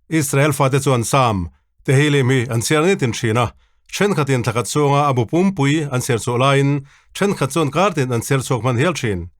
Israel fate chuan Sam, Tehillim hi an chhiar nitin thin a, thenkhatin thlakhat chhunga a bu pumpui an chhiar chhuah laiin thenkhat chuan kartin an chhiar chhuak hman hial thin.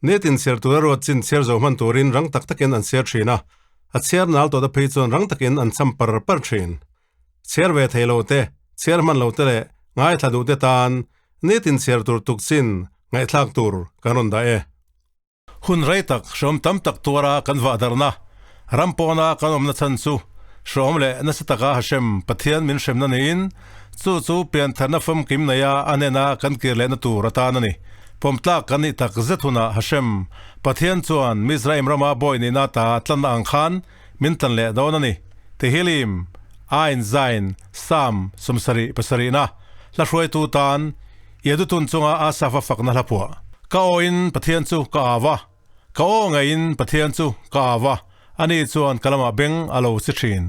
Nitin chhiar tura ruat chin chhiar zo hman turin rang tak takin an chhiar thin a, a chhiar nal tawhte phei chuan rang takin an cham par par thin. Chhiar ve thei lo te, chhiar hman lo te leh ngaithla duh te tan nitin chhiar tur tuk chin ngaihthlak tur kan rawn dah e. Hun rei tak hreawm tam tak tuara kan vah darhna, ram pawna kan awmna chhan chu hreawm leh nasa taka Hashem, Pathian min hremna niin, chu chu piantharna famkim neia a hnena kan kir lehna tur atan a ni. Pawmtlak kan nih tak zet hunah Hashem, Pathian chuan Mizraim rama bawi nihna ta tlanna ang khan min tlan leh dawn a ni. Tehillim, Ain Zain, Sam, 77 na, hla hruaitu tan, Iadutun chunga Asafa fakna hla phuah. Ka awin Pathian chu ka au a, ka aw ngeiin Pathian chu ka au a, ani chuan ka lamah beng a lo si thin.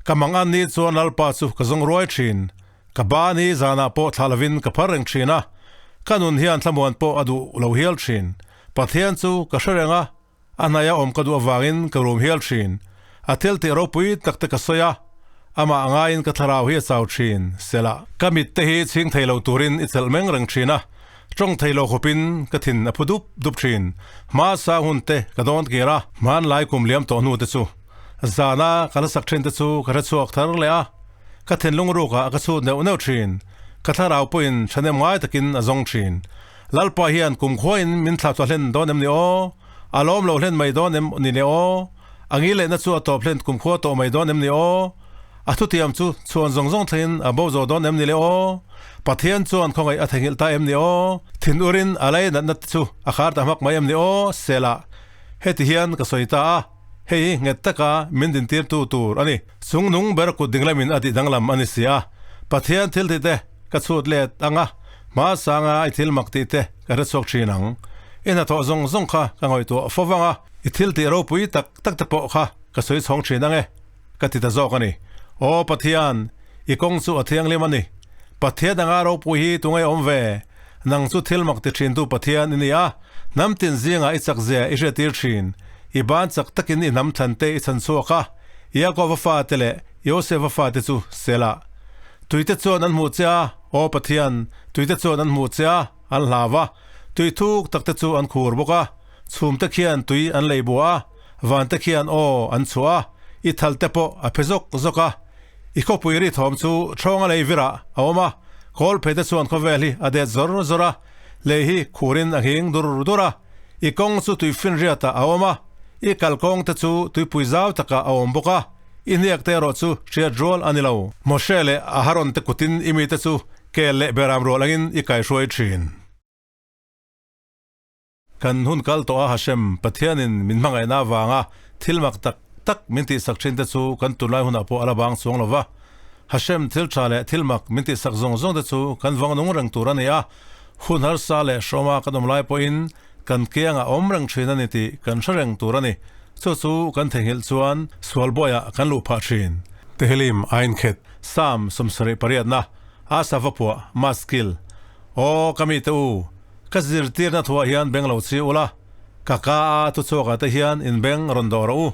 Ka mang an ni chuan Lalpa chu ka zawng ruai thin. Ka ba ni zanah pawh thlah lovin ka phar reng thin a, ka nun hian thlamuan pawh a duh lo hial thin. Pathian chu ka hre reng a, A hnaia awm ka duh avangin ka rum hial thin. A thil tih ropui tak te ka sawi a, amah ngaiin ka thlarau hi a chau thin, Sela. Ka mit te hi chhing thei lo turin i chelh meng reng thin a, tawng thei lo khawpin ka thin a phu dup dup thin. Hma sang hun te ka dawn kir a, hmanlai kum liam tawh hnu te chu zana ka la sak thin te chu ka hre chhuak thar leh a, ka thinlung rukah ka chhut neuh neuh thin. Ka thlarau pawhin thahnem ngai takin a zawng thin. Lalpa hian kumkhuain min thlah chhuah hlen dawn em ni aw? A lawm lo hlen mai dawn em ni le aw? A ngil lehna chu a tawp hlen kumkhua tawh mai dawn em ni aw? A thutiam chu chhuan zawng zawng thlengin a bo zo dawn em ni le aw? Pathian chuan khawngaih a theihnghilh ta em ni aw? Thin urin a lei natna te chu a khar ta hmak mai em ni aw? Sela, heti hian ka sawi ta a, hei hi nghet taka min dintirtu tur a ni. Chung nung ber kut dinglamin a tih danglam a ni si a, Pathian thil tih te ka chhut let ang a, hma sanga i thil mak tih te ka hre chhuak thin ang. I hnathawh zawng zawng kha ka ngaihtuah fo vang a, i thil tih ropui tak tak te pawh kha ka sawi chhawng thin ang e, ka ti ta zawk a ni. Aw Pathian, i kawng chu a thianghlim a ni. Pathian anga ropui hi tunge awm ve? Nang chu thil mak ti thintu Pathian i ni a, hnam tin zingah i chak zia i hriattir thin. I ban chak takin i hnam thlan te i chhan chhuak a, Iakoba fate leh Josefa fate chu Selah. Tuite chuan an hmuh che a, Aw Pathian, tuite chuan an hmuh che a, an hlau a. Tui thuk takte chu an khur bawk a, chhumte khian tui an lei buah a, vante khian aw an chhuah a, i thalte pawh a phe zawk zawk a. I khawpui ri thawm chu ṭhawnga lei virah a awm a, kawl pheite chuan khawvel hi a det zawr zawr a, lei hi khurin a nghing dur dur a. I kawng chu tui finriatah a awm a, i kalkawng te chu tuipui zau takah a awm bawk a, i hniak te erawh chu hriat rual a ni lo. Moshe leh Aharon te kutin i mite chu kel leh beram rual angin i kaihruai thin. Kan hun kal tawh a Hashem, Pathianin min hmangaihna avanga thil mak tak tak min tihsak thin te chu kan tunlai hunah pawh a la bang chuang lo va. Hashem thil tha leh thil mak min tihsak zawng zawng te chu kan vang nung reng tur a ni a, hun harsa leh hrawma kan awm lai pawhin kan kiangah awm reng thin a ni tih kan hre reng tur a ni. Chu chu kan theihnghilh chuan sual buaiah kan luh phah thin. Tehillim Ainkhet, Psalm 78na, Asaph a phuah, Maskil. Aw ka mite u, ka zirtirna thuah hian beng lo chi ula, ka ka a thuchhuakah te hian inbeng rawn dawh rawh u.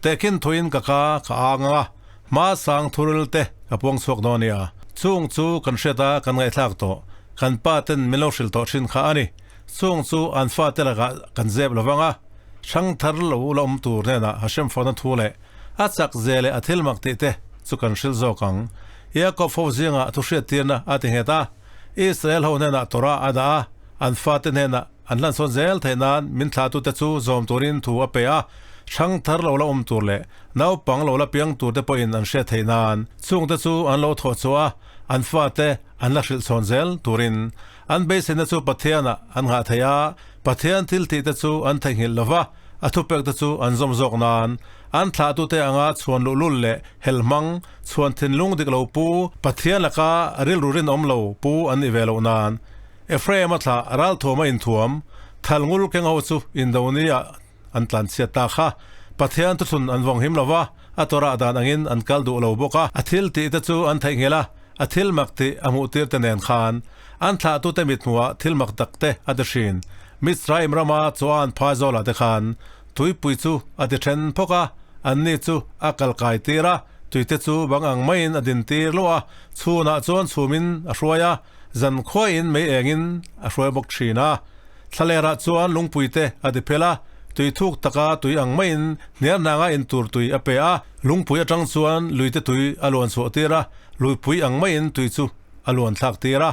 Tehkhin thuin ka ka ka ang ang a, hma sang thuril te ka puang chhuak dawn nia. Chung chu kan hriat a kan ngaihthlak tawh, kan pa ten min lo hrilh tawh thin kha a ni. Chung chu an fate lakah kan zep lo vang a, hrang thar lo la awm tur hnenah Hashem fawhna thu leh a chak ze leh a thil mak tih te chu kan hrilh zawk ang. Jakob ho zingah thu hriattirna a ti nghet a, Israel ho hnenah Torah a dah a, an fate hnenah an hlansawn zel theih nan min thlahtute chu zawm turin thu a pe a, hrang thar lo la awm tur leh naupang lo la piang tur te pawhin an hriat theih nan chungte chu an lo thawh chhuah a, an fate an la hrilh chhawn zel turin an beiseina chu Pathianah an nghah theih a, Pathian thil tih te chu an theihnghilh lo va, a thupek te chu an zawm zawk nan an thlahtute anga chhuan luhlul leh helhmang chhuan thinlung dik lo pu Pathian laka rilru rinawm lo pu an nih ve loh nan Ephraim a thlah ralthuam a inthuam thal ngul keng ho chu Indonia an tlanchhiat ta kha. Pathian thuthlun an vawng him lo va, a Torah dan angin an kal duh lo bawk a. A thil tih te chu an theihnghilh a, a thil mak tih a hmuh tir te nen khan an thlahtute mithmuhah thil mak tak te a ti hrin. Mitzrayim rama Zoan phai zawlah te khan tuipui chu a ti then phawk a. Anni chu a kal kai tir a, tuite chu bang ang maiin a din tir luah a, chhunah chuan chhumin a hruai a, zan khuaiin mei engin a hruai bawk thin a. Thlalerah chuan lungpuite a ti phel a, tui thuk taka tui ang maiin hniarhnanga intur tui a pe a, lungpui atang chuan luite tui a luan chhuah tir a, luipui ang maiin tui chu a luan thlak tir a.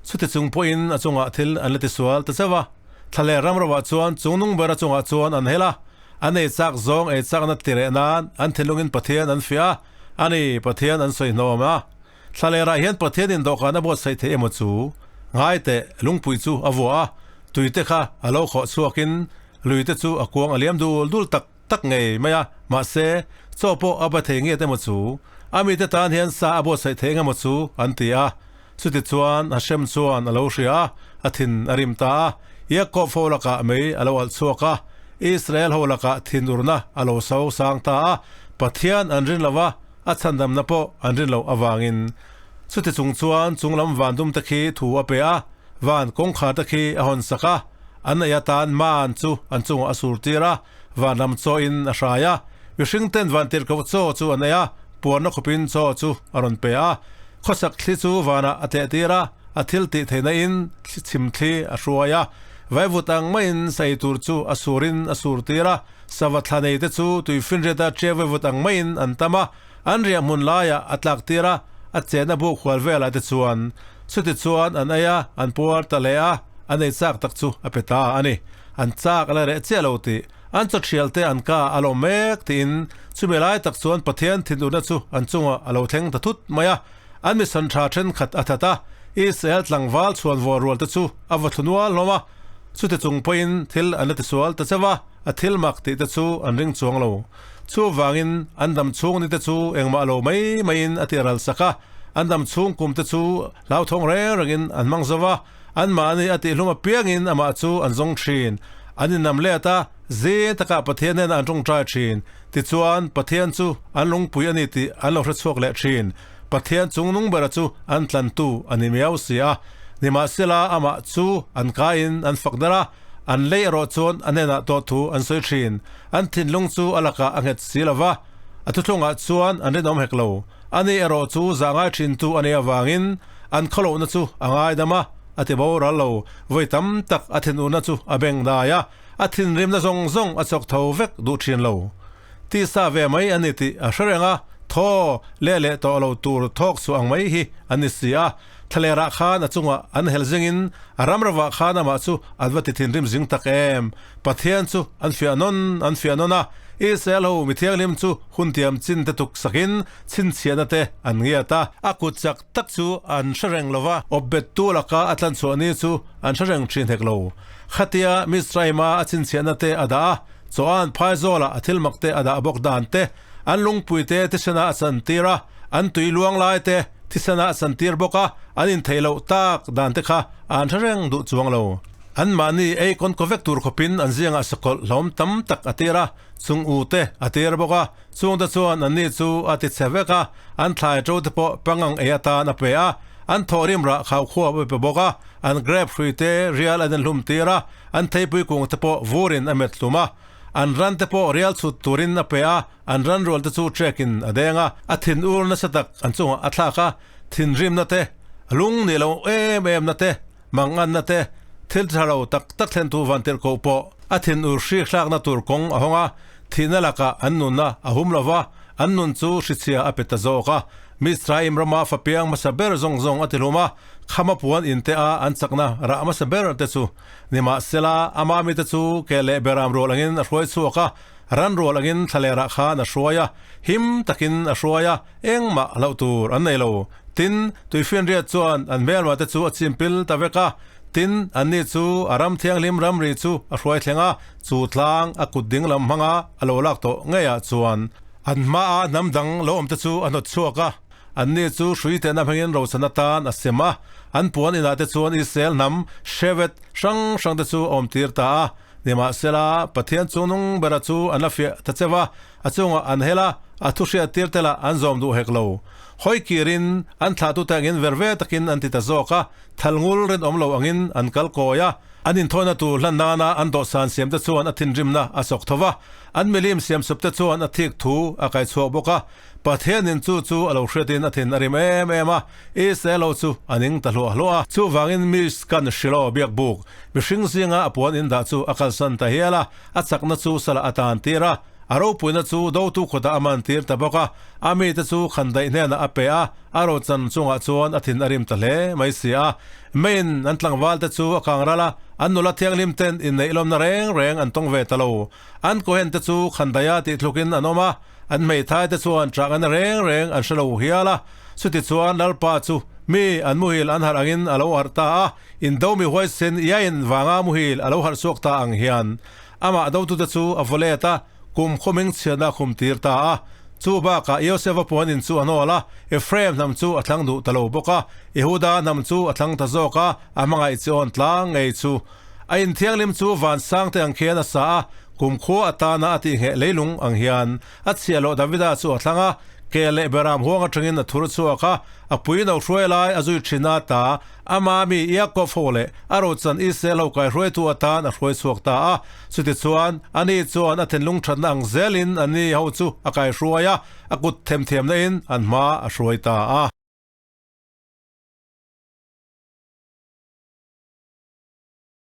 Chuti chung pawhin a chungah thil an la tisual ta chauh a, thlaler ram roah chuan chungnung bera chungah chuan an hel a, an ei chak zawng ei chakna ti reh nan an thinlungin Pathian an fiah a, a ni, Pathian an sawi hnawm a. Thlalerah hian Pathianin dawhkan a buatsaih theih emaw chu? Ngai teh, lungpui chu a vuah a, tuite kha a lo khawh chhuakin luite chu a kuang a liam dul dul tak tak ngei mai a, mahse, chaw pawh a ba thei ngiat emaw chu? A mite tan hian sa a buatsaih thei eng emaw chu? an ti a. Chutichuan Hashem chuan a lo hria a, a thin a rim ta a, Yaakov ho lakah mei a lo alh chhuak a, Israel ho lakah thinurna a lo so sang ta a, Pathian an rin lo va, A chhandamna pawh an rin loh avangin chuti chung chuan chunglam van dum te khi thu a pe a, van kawngkhar te khi a hawn sak a, an ei atan man chu an chungah a sur tir a, van lam chaw in a hrai a, mihring ten van tirhkoh chaw chu an ei a, puarna khawpin chaw chu a rawn pe a, khawsak thli chu vanah a tleh tir a, a thil tih theihna in thli chhim thli a hruai a, vaivut ang maiin sa ei tur chu a surin a sur tir a. Sava thla nei te chu tui finriata ṭiau vevut ang maiin an tam a, an riah hmun laiah a tlak tir a, a chenna buk hual velah te chuan. Chuti chuan an ei a, an puar ta leh a, an ei chak tak chu a pe ta a ni. An chak a la reh chiah lo tih, an chaw ṭhial te an ka a lawm mek tiin chumi lai tak chuan Pathian thinurna chu an chungah a lo thleng ta thut mai a, an misan ṭha ṭhenkhat a that a, Israel tlangval chhuan vawr rual te chu a va thlu nual hlawm a, chuti chung pawhin thil an la tisual ta chauh a. A thil mak tih te chu an ring chuang lo. Chuvangin an dam chhung ni te chu engmah lo mai maiin a tih ral sak a, an dam chhung kum te chu hlauthawng reng rengin an hmang zo va, anmahni a tihhlum apiangin amah chu an zawng thin. An innam let a, zing takah Pathian hnenah an tawngtai thin. Tichuan, Pathian chu an lungpui a ni tih an lo hre chhuak leh thin. Pathian chungnung bera chu an tlantu a ni miau si a. Nimahsela amah chu an kaiin an fak der a. An lei erawh chuan a hnenah tawh thu an sawi thin. An thinlung chu a lakah a nghet si lo va, a thuthlungah chuan an rinawm hek lo. Ani erawh chu zah ngai thintu a nih avangin an khawlohna chu a ngaidam a, a ti boral lo. Vawi tam tak a thinurna chu a beng dai a, a thinrimna zawng zawng a chawk tho vek duh thin lo. Tisa ve mai a ni tih a hre reng a, thaw leh leh tawh lo tur thawk chhuah ang mai hi a ni si a. Thlalerah khan a chungah an hel zingin a ram rovah khan amah chu an va ti thinrim zing tak em? Pathian chu an fiah nawn an fiah nawn a, Israel ho mi thianghlim chu hun tiam chin te tuk sakin chhinchhiahna te an ngiat a. A kut chak tak chu an hre reng lo va, awpbettu laka a tlanchhuah ni chu an hre reng thin hek lo. Khatia Mizraima a chhinchhiahna te a dah a, Chawhan phaizawlah a thil mak te a dah bawk dan te, An lungpuite thisena a chantir a, an tui luang laite thisena a chantir bawk a, an intheih loh tak dan te kha an hre reng duh chuang lo. Anmahni ei kawn kaw vek tur khawpin an zingah sakawlh hlawm tam tak a tir a, chung u te a tir bawk a, chungte chuan anni chu a ti chhe vek a, an thlai to te pawh pangang ei atan a pe a, an thawhrim rah khaukhua a pe bawk a, an grape hrui te rial an inhlum tir a, an theipui kung te pawh vurin a met hlum a. An ran te pawh rial chhut turin a pe a, an ran rual te chu trek-in a deng a, a thin ur nasa tak an chungah a thlak a, thinrimna te, lung nih lo em em na te, manganna te, thil tha lo tak tak thlentu vantirhkoh pawh a thin ur hrik hlakna tur kawng a hawng a, thihna lakah an nunna a hum lo va, an nun chu hrichhia a pe ta zawk a. Mizraim rama fapiang hmasa ber zawng zawng a ti hlum a, khama puan inte a an chakna rah hmasa ber te chu Nimahsela, ama mite chu ke leh beram rual angin a hruai chhuak a, ran rual angin thlalerah khan a hruai a, him takin a hruai a, engmah hlauh tur an nei lo. Tin, tuifinriat chuan an hmelmah te chu a chimpil ta vek a, tin, anni chu a ram thianghlim ramri chu a hruai thleng a, chu tlang a kut ding lam hmanga a lo lak tawh ngeiah chuan an hmaa hnam dang lo awmte chu a hnawt chhuak a. Anni chu hrui tehna hmangin rochan atan a sem a, an puan inah te chuan Israel hnam hrevet hrang hrang te chu a awmtir ta a. Nimahsela, Pathian chungnung bera chu an la fiah ta cheu a, a chungah an hel a, a thu hriattir te lah an zawm duh hek lo. Hawi kirin an thlahtute angin ver ve takin an ti ta zawk a, thalngul rinawm lo angin an kal kawi a. An inthawina tur hlan nana an dawhsan siamte chuan a thinrimna a sawk tho va, an milim siamsupte chuan a thik thu a kai chhuak bawk a. Pathianin chu chu a lo hriatin a thin a rim em em a, Israel ho chu a ning ta hluah hluah a. Chuvangin Mishkan Shiloh biakbuk mihring zinga a puan indah chu a kalsan ta hial a, a chakna chu salah a tan tir a, a ropuina chu dotu khawtah a man tir ta bawk a, a mite chu khandaih hnenah a pe a, a rochan chungah chuan a thin a rim ta hle mai si a. Meiin an tlangval te chu a kang ral a, an nula thianghlim ten inneih lawmna reng reng an tawng ve ta lo. An kohen te chu khandaia tih thlukin an awm a, an hmeithai te chuan chahngana reng reng an hre lo hial a. Chutichuan Lalpa chu mi an muhil an harh angin a lo harh ta a, indo mi huaisen Iain vanga muhil a lo harh chhuak ta ang hian amah dotute chu a vaw let a, kum khawming chhiatna a khum tir ta a. Chu bakah Josefa puan in chu a hnawl a, Ephraim hnam chu a thlang duh ta lo bawk a, Yehuda hnam chu a thlang ta zawk a, a hmangaih chi awn tlang ngei chu. A inthianghlim chu van sang te ang khian a sa a, kumkhua atana a tihngheh leilung ang hian a chhiah loh Davida chu a thlang a, ke leh Beram huang atangin a thur chhuak a, a pui no hruai lai a zui thin a ta, ama mi Iakob ho leh a rochan Israel ho kaihruaitu atan a hruai chhuak ta a. Chutichuan, ani chuan a thinlung thatna ang zelin anni ho chu a kaihruai a, a kut themthiamna in an hma a hruai ta a.